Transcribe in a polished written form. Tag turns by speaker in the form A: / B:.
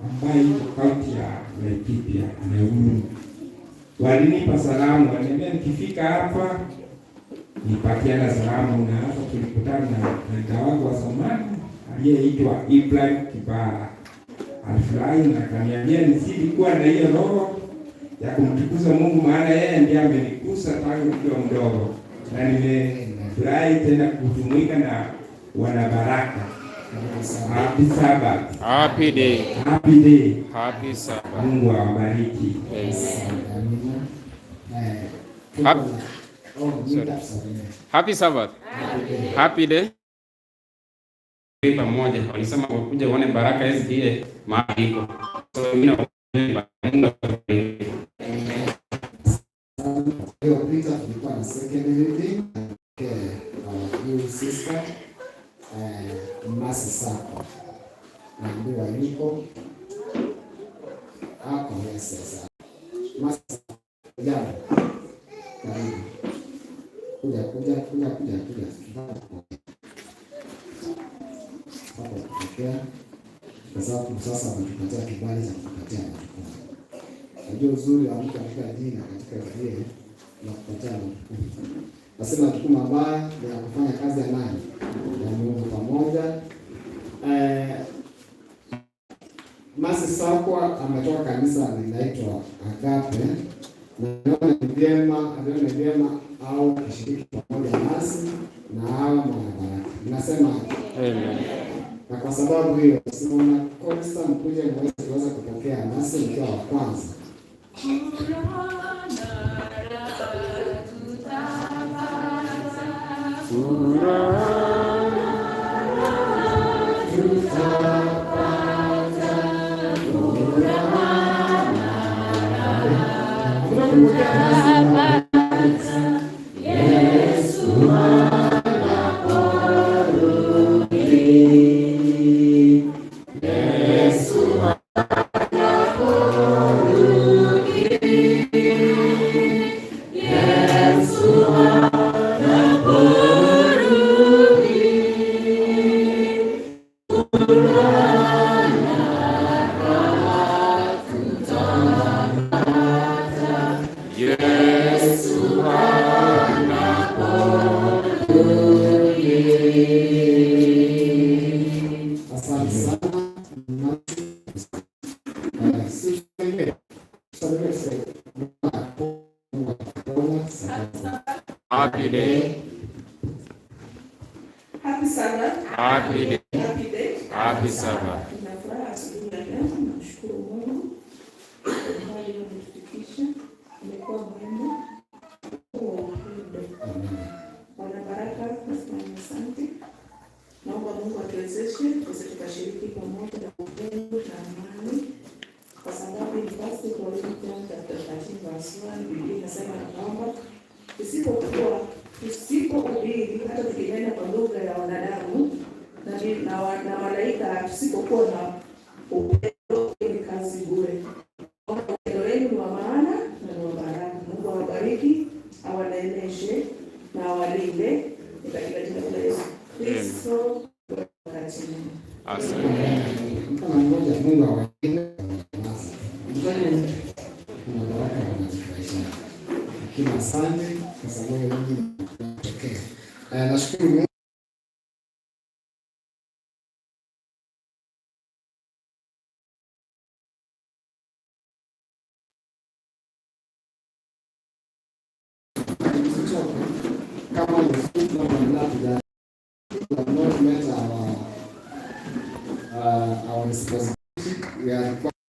A: ambayo iko kaunti ya Laikipia, Nyahururu. Walinipa salamu, waliniambia nikifika hapa nipatiana salamu, na hasa tulikutana na dada wangu wa zamani aliyeitwa Ibrahim Kibara. Alifurahi na akaniambia nizidi kuwa na hiyo roho ya kumtukuza Mungu, maana yeye ndiye amenikusa tangu nikiwa mdogo, na nimefurahi tena kujumuika na wanabaraka. Happy Sabbath.
B: Happy day.
A: Happy day.
B: Happy Sabbath.
A: Mungu awabariki.
B: Amen.
C: Amina. Eh, oh,
B: Sorry. Happy Sabbath. Happy day. Pamoja walisema wakuja uone Baraka SDA mahali iko. So mimi na Mungu akubariki.
C: Iliyopita tulikuwa na second reading. Okay, our new sister Masi Sako naambiwa yuko hapo. Yes. Masi, jambo, karibu. Kuja, kuja, kuja, kuja, kuja. Hapo kupokea, kwa sababu sasa ametupatia kibali cha kutupatia majukumu. Unajua uzuri wa mtu katika jina katika SDA na kupatia majukumu. Nasema majukumu ambayo ni ya kufanya kazi ya nani? Ya Mungu pamoja. Masi Sakwa ametoka kanisa linaitwa Agape na aliona ni vyema, aliona ni vyema au kishiriki pamoja nasi na hawa mwanabaraka. Nasema
B: Amen.
C: Na kwa sababu hiyo simona Costa mkuje mweze kuweza kupokea nasi mkiwa wa kwanza.
D: Furaha na raha tutapata.
B: Furaha
C: Tutapata furaha na raha
D: Tutapata Yesu anaporudi. Yesu anaporudi. Yesu anaporudi. Furaha na raha tutapata.
B: Yesu
D: anaporudi.
C: Asante sana. Eh, tusalimie, tusalimie. Mungu akuponye.
B: Happy day.
E: Happy Sabbath.
B: Happy day.
E: Happy day.
B: Happy Sabbath.
E: Nina furaha asubuhi ya leo, namshukuru Mungu kwa umbali ametufikisha. Amekuwa mwema wa upendo. Wana baraka, nasema ni asante. Naomba Mungu atuwezeshe tuweze tukashiriki pamoja na upendo na amani, kwa sababu in First Corinthians chapter 13 verse 1 Biblia inasema ya kwamba isipokuwa tusipohubiri hata tukinena kwa lugha ya wanadamu na malaika, tusipokuwa na upendo ni kazi bure. Upendo wenu ni wa maana na ni wa baraka. Mungu awabariki, awaneemeshe na awalinde katika jina la Yesu Kristo. Wakati mwema.
B: Asante.
C: Kama mmoja Mungu awalinde. Kuna baraka wanajifurahisha. Lakini asante kwa sababu nyinyi mnatokea. Eh, nashukuru Mungu. Msichoke. Kama ni footnote we have not met our responsibility. We are required